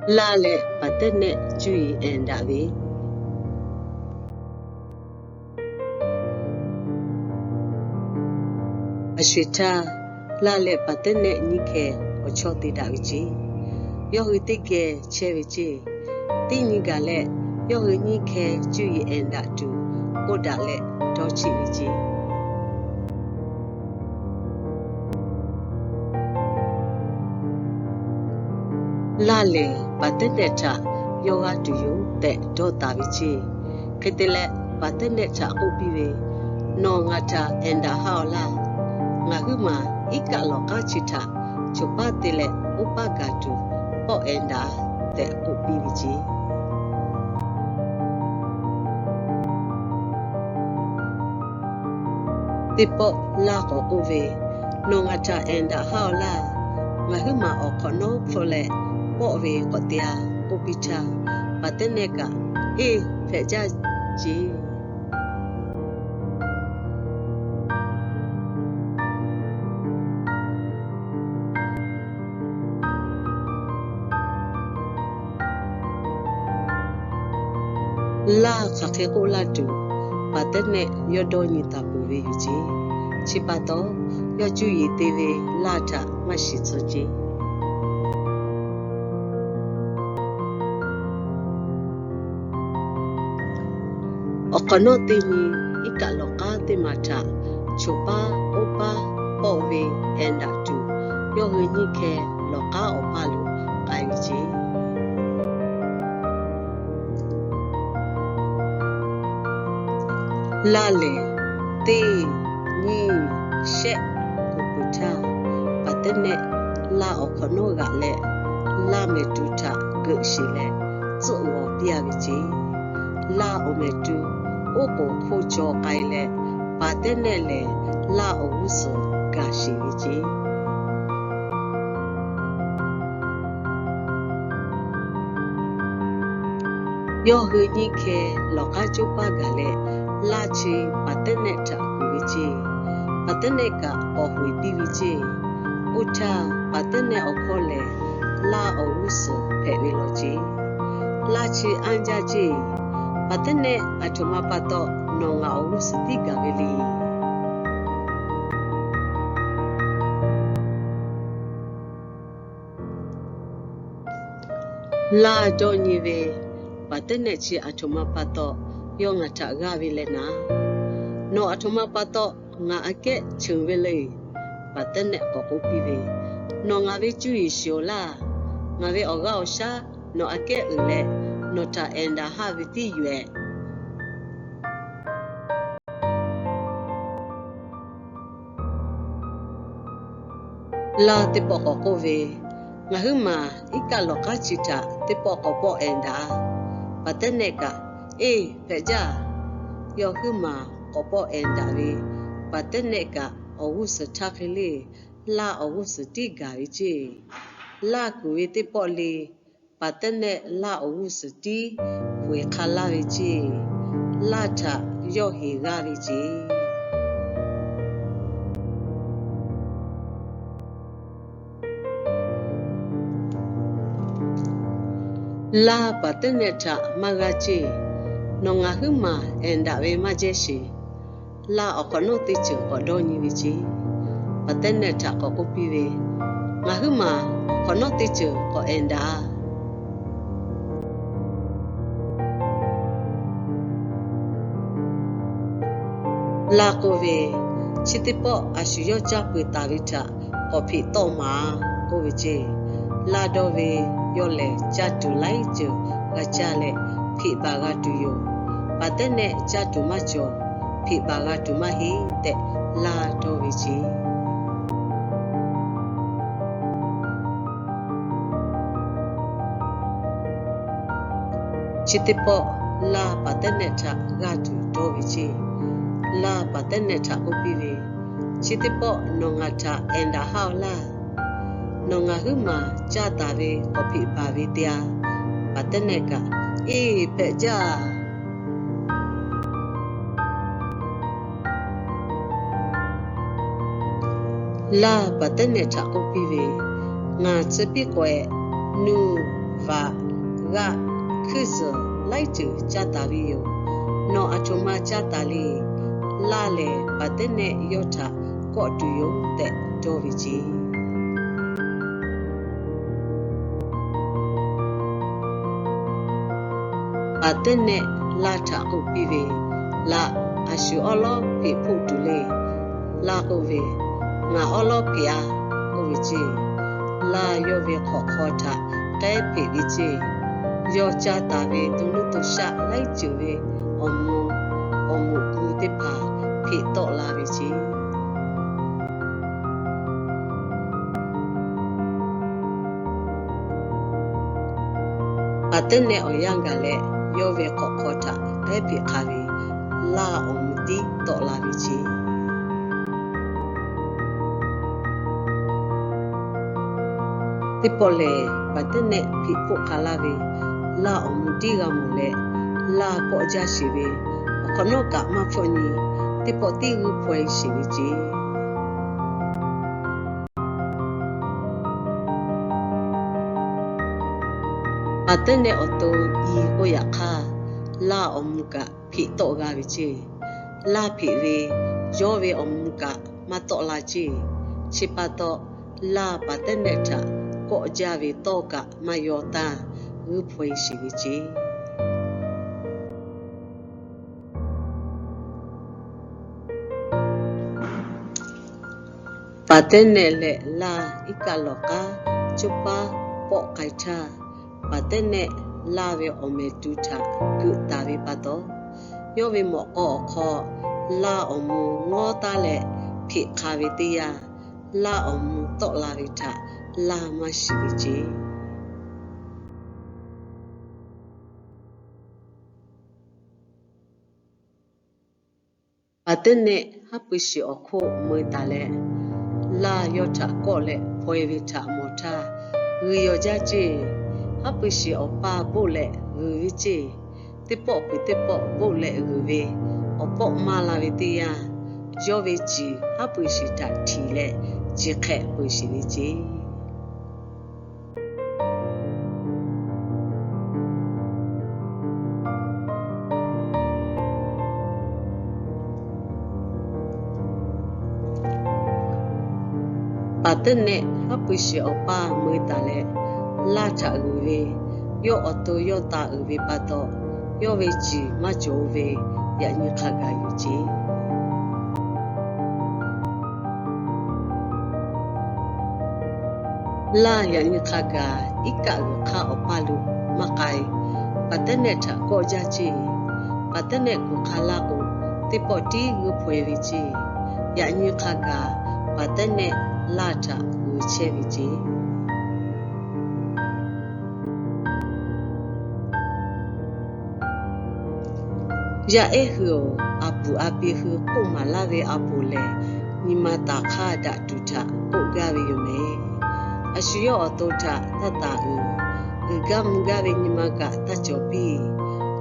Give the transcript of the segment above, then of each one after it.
Laˇ leh paˍtehˉnehˆ cuˇ yiˍ ehˍ daꞈ ve. Aˬ sho eˬ htaˇ, laˇ leh paˍtehˉnehˆ nyiˇ hkeh awˬ chawˇ te daꞈ ve ceˇ. Yawˇ hui teˇ geh chehˇ ve ceˇ. Teˇ nyi gaˬ leh, yawˇ hui nyiˇ hkeh cuˇ yiˍ ehˍ daꞈ tuˬ k'oˆ daꞈ leh dawˇ cheˆ ve ceˇ. Laˇ lehˬ, paˍtehˉnehˆ htaꞈ yawˇ g'aˇ tuˬ yoˬ tehꞈ dawˇ taˍ ve ceˇ. Hk'e te leh, paˍtehˉnehˆ htaꞈ k'oˆ piˇ ve, Nawˬ ngaˬ htaꞈ ehˍ daꞈ haˉ-aw laˇ. Ngaˬ huiˉ maˬ iˉ kaˆ lawˬ k'aˉ chi htaꞈ choˬ paˉ te leh oˇ paˉ gaˬ tuˬ pawˆ ehˍ daꞈ tehꞈ k'oˆ piˇ ve ceˇ. Teˇ pawˆ laˇ k'awꞈ k'oˆ ve, Nawˬ ngaˬ htaꞈ ehˍ daꞈ haˉ-aw laˇ. Ngaˬ huiˉ maˬ awˬ hk'awꞈ nawˉ hpfuhˆ leh pawˆ ve k'awꞈ te-a k'oˆ piˇ htaˇ, paˍtehˉnehˆ kaꞈ, Eˇ, hpehꞈ jaˇ ceˇ. Laˇ hk'aˬ hk'e k'oˆ laˇ tuˬ, paˍtehˉnehˆ yawˇ dawˇ nyi taˍ peuˬ ve yoˬ ceˇ. Chi pa taw, yawˇ cuˇ yiˍ te ve laˇ htaꞈ maˇ shiˍ tcuh ceˇ. Awˬ hk'awꞈ nawˉ teˇ nyi iˉ kaˆ lawˬ k'aˉ teˇ maˬ htaꞈ choˬ paˉ oˇ paˉ pawˆ ve ehˍ daꞈ tuˬ, yawˇ hui nyiˇ hkeh lawˬ k'aˉ awˬ paˇ lo k'ai ve ceˇ. Laˇ lehˬ, teˇ, nyiˇ, shehˆ k'oˍ peuˬ htaˇ, paˍtehˉnehˆ laˇ awˬ hk'awꞈ nawˉ g'aꞈ leh, laˇ mehˍ tu htaꞈ geuꞈ sheˍ leh tcuhˆ g'awˬ piˇ-a ve ceˇ. Laˇ awˬ mehˍ tu oˉ k'oˍ hk'oˆ caw k'ai leh, paˍtehˉnehˆ lehˬ laˇ awˬ g'uˇ suhˍ gaˬ sheˍ ve ceˇ. Yawˇ hui nyiˇ hkeh lawˬ k'aˉ coˇ paˇ gaˬ leh, laˇ chi paˍtehˉnehˆ htaꞈ kuˬ ve ceˇ. Paˍtehˉnehˆ kaꞈ k'awꞈ hoꞈ piˇ ve ceˇ. Oˇ htaˇ, paˍtehˉnehˆ awˬ hkawˇ lehˬ, laˇ awˬ g'uˇ suhˍ hpehꞈ ve law ceˇ. Laˇ chi anˇ jaˇ ceˇ. Paˍtehˉnehˆ aˬ htoꞈ ma pa taw nawˬ ngaˬ awˬ g'uˇ suhˍ tiˉ gaˬ ve le. Laˇ dawˇ nyi ve, Paˍtehˉnehˆ chi aˬ htoꞈ ma pa taw yawˇ ngaˬ htaꞈ g'aˇ ve leh naˍ, nawˬ aˬ htoꞈ ma pa taw ngaˬ aꞈ kehˉ cheuˬ ve le. Paˍtehˉnehˆ k'awꞈ k'oˆ piˇ ve, Nawˬ ngaˬ ve cuˇ yiˍ shiˍ-oˬ laˇ. Ngaˬ ve awˬ g'aˇ awˬ shaˉ nawˬ aꞈ kehˉ uiˍ leh, nawˬ htaꞈ ehˍ daꞈ haˉ ve tiˉ yoˬ ehˍ. Laˇ teˇ pawˆ k'awꞈ k'oˆ ve, Ngaˬ huiˉ maˬ iˉ kaˆ lawˬ k'aˉ chi htaꞈ teˇ pawˆ k'awꞈ pawˆ ehˍ daꞈ. Paˍtehˉnehˆ kaꞈ, Eˇ, hpehꞈ jaˇ. Yawˇ huiˉ maˬ k'awꞈ pawˆ ehˍ daꞈ ve, Paˍtehˉnehˆ kaꞈ awˬ g'uˇ suhˍ htaˇ hk'e le, laˇ awˬ g'uˇ suhˍ tiˉ gaˬ ve ceˇ. Laˇ kuˬ ve teˇ pawˆ le, Paˍtehˉnehˆ laˇ awˬ g'uˇ suhˍ tiˉ hk'oꞈ-e hk'a laˇ ve ceˇ. Laˇ htaꞈ yawˇ heˍ g'aˇ ve ceˇ. Laˇ Paˍtehˉnehˆ htaꞈ maˇ g'aˇ ceˇ. Nawˬ ngaˬ huiˉ maˬ ehˍ daꞈ ve maˇ jehˇ sheˍ. Laˇ awˬ hk'awꞈ nawˉ teˇ ceuˬ k'awꞈ dawˇ nyi ve ceˇ. Paˍtehˉnehˆ htaꞈ k'awꞈ k'oˆ piˇ ve, Ngaˬ huiˉ maˬ awˬ hk'awꞈ nawˉ teˇ ceuˬ k'awꞈ ehˍ daꞈ. Laˇ k'oˆ ve, Chi teˇ pawˆ a shu yawˇ caˇ peuˬ taˍ ve htaꞈ k'awꞈ hpeꞈ tawˆ maˍ k'oˆ ve ceˇ. Laˇ dawˇ ve, Yawˇ lehˬ caˇ tuˬ laiˉ ceuˬ g'a caˇ leh hpeꞈ baˬ g'a tuˬ yoˬ. Paˍtehˉnehˆ caˇ tuˬ maˇ cawˬ, hpeꞈ baˬ g'a tuˬ maˇ heˆ tehꞈ laˇ dawˇ ve ceˇ. Chi teˇ pawˆ laˇ Paˍtehˉnehˆ htaꞈ g'aˇ tuˬ dawˇ ve ceˇ. Laˇ Paˍtehˉnehˆ htaꞈ k'oˆ piˇ ve, Chi teˇ pawˆ nawˬ ngaˬ htaꞈ ehˍ daꞈ haˉ-aw laˇ. Nawˬ ngaˬ huiˉ maˬ caˇ taˍ ve k'awꞈ hpeꞈ baˬ ve te-a. Paˍtehˉnehˆ kaꞈ, Eˇ, hpehꞈ jaˇ. Laˇ Paˍtehˉnehˆ htaꞈ k'oˆ piˇ ve, Ngaˬ tcuh piˇ k'awehꞈ, nuˇ vaꞈ, g'aˆ, hkuiˇ zuhˬ laiˉ ceuˬ caˇ taˍ ve yoˬ. Nawˬ aˬ htoꞈ ma caˇ taˍ le. Laˇ lehˬ, paˍtehˉnehˆ yawˇ htaꞈ kawˆ tuˬ yoˬ tehꞈ dawˇ ve ceˇ. Paˍtehˉnehˆ laˇ htaꞈ k'oˆ piˇ ve, Laˇ, a shu awˉ lawˉ hpeꞈ hpoˆ tuˬ le. Laˇ k'oˆ ve, Ngaˬ awˉ lawˉ hpeꞈ a, k'oˆ ve ceˇ. Laˇ yawˇ ve hk'awꞈ hk'aw htaꞈ k'ehˉ hpeꞈ ve ceˇ. Yawˇ caˇ taˍ ve to nuˇ to shaˆ laiˉ ceuˬ ve awˬ mvuh, awˬ moˍ gu teˇ hpaˍ hpeꞈ tawˆ la ve ceˇ. Paˍtehˉnehˆ awˬ yanˇ gaˬ leh, yawˇ ve hk'awꞈ hk'aw htaꞈ k'ehˉ hpeꞈ hk'a ve, laˇ awˬ mvuh tiˉ tawˆ la ve ceˇ. Teˇ pawˆ lehˬ, paˍtehˉnehˆ hpeꞈ hpoˆ hk'a laˇ ve, laˇ awˬ mvuh tiˉ g'a mawˬ leh, laˇ kawˆ jaˇ sheˍ ve, awˬ hk'awꞈ nawˉ kaꞈ maˇ hpfuhˆ nyi, teˇ pawˆ tiˉ g'uiˇ hpaw e sheˍ ve ceˇ. Paˍtehˉnehˆ awˬ to i k'oˆ yaꞈ hk'aˇ, laˇ awˬ mvuh kaꞈ hpeꞈ tawˆ g'a ve ceˇ. Laˇ hpeꞈ ve, yawˇ ve awˬ mvuh kaꞈ maˇ tawˆ la ceˇ. Chi pa taw, laˇ paˍtehˉnehˆ htaꞈ kawˆ jaˇ ve tawˇ kaꞈ maˇ yaw taˇ, g'uiˇ hpaw e sheˍ ve ceˇ. Paˍtehˉnehˆ leh laˇ iˉ kaˆ lawˬ k'aˉ coˇ paˉ pawˆ k'ai htaˇ, paˍtehˉnehˆ laˇ ve awˬ mehˍ tu htaꞈ keuꞈ taˍ ve pa taw, yawˇ ve mawꞈ k'aw awˬ hk'aw laˇ awˬ mvuh ngawˉ taˉ leh hpeꞈ hk'a ve teˇ yanˇ, laˇ awˬ mvuh tawˆ la ve htaꞈ laˇ maˇ shiˍ ve ceˇ. Paˍtehˉnehˆ haˉ pui shiˍ awˬ hk'oˆ mui taˍ leh, laˇ yawˇ htaꞈ kawˆ leh hpaw e ve htaꞈ mawˬ htaˇ, g'uiˬ yawˬ jaˇ ceˇ. Haˉ pui shiˍ awˬ paˇ boˆ leh g'uiˬ ve ceˇ. Teˇ pawˆ peuˬ teˇ pawˆ boˆ leh g'uiˬ ve, awˬ pawˆ maˇ la ve teˇ yanˇ, yawˇ ve ciˬ haˉ pui shiˍ htaꞈ htiꞈ leh ciˬ hk'ehꞈ peuˬ sheˍ ve ceˇ. Paˍtehˉnehˆ haˉ pui shiˍ awˬ paˇ mui taˍ leh, laˇ htaꞈ g'uiˬ ve, yawˇ awˬ to yawˇ ta uiˍ ve pa taw, yawˇ ve ciˬ maˇ cawˬ ve yaꞈ nyi hk'a gaˬ yoˬ ceˇ. Laˇ yaꞈ nyi hk'a gaˬ iˉ kaˆ g'uiˬ hk'aˇ awˬ paˇ lo maˇ k'ai. Paˍtehˉnehˆ htaꞈ kawˆ jaˇ ceˇ. Paˍtehˉnehˆ kuˬ hk'a laˇ k'o, teˇ pawˆ tiˉ g'uiˇ hpaw e ve ceˇ. Yaꞈ nyi hk'a gaˬ paˍtehˉnehˆ laˇ htaꞈ g'uiˬ chehˇ ve ceˇ. Yaˇ ehˉ hui-oˬ, a puˍ a pi hui k'oˆ maˍ laˇ ve a poˍ lehˬ, nyi ma taˍ hk'aˇ daꞈ tuˬ htaꞈ k'oˆ gaˇ ve yoˬ mehˍ. A shu yawˇ awˬ to htaꞈ taˇ taˍ uiˍ. Uiˍ gaˇ mvuh gaˇ ve nyi ma kaꞈ taˇ cawˬ piˇ.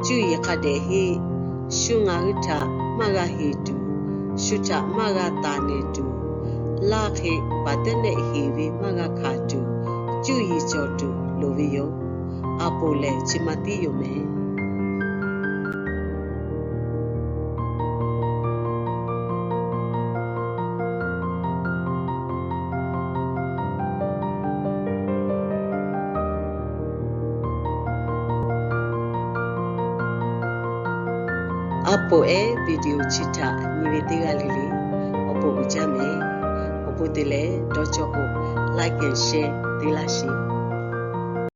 Cuˇ yiˍ hk'a dehꞈ heˆ. Shu ngaˬ hui htaꞈ maˇ g'a heˍ tuˬ, shu htaꞈ maˇ g'a taˍ nehˬ tuˬ, laˇ hk'e paˍtehˉnehˆ heˍ ve maˇ g'a hkanˍ tuˬ, cuˇ yiˍ cawˬ tuˬ loˍ ve yoˬ. A poˍ lehˬ chi ma tiˉ yoˬ mehˍ. A poˍ ehˉ video chi htaꞈ nyi ve teˇ g'aˇ le le awˬ bon uiˍ jaˇ mehˍ. Awˬ bon te leh dawˇ cawˇ k'o, like and share te laˇ sheˍ.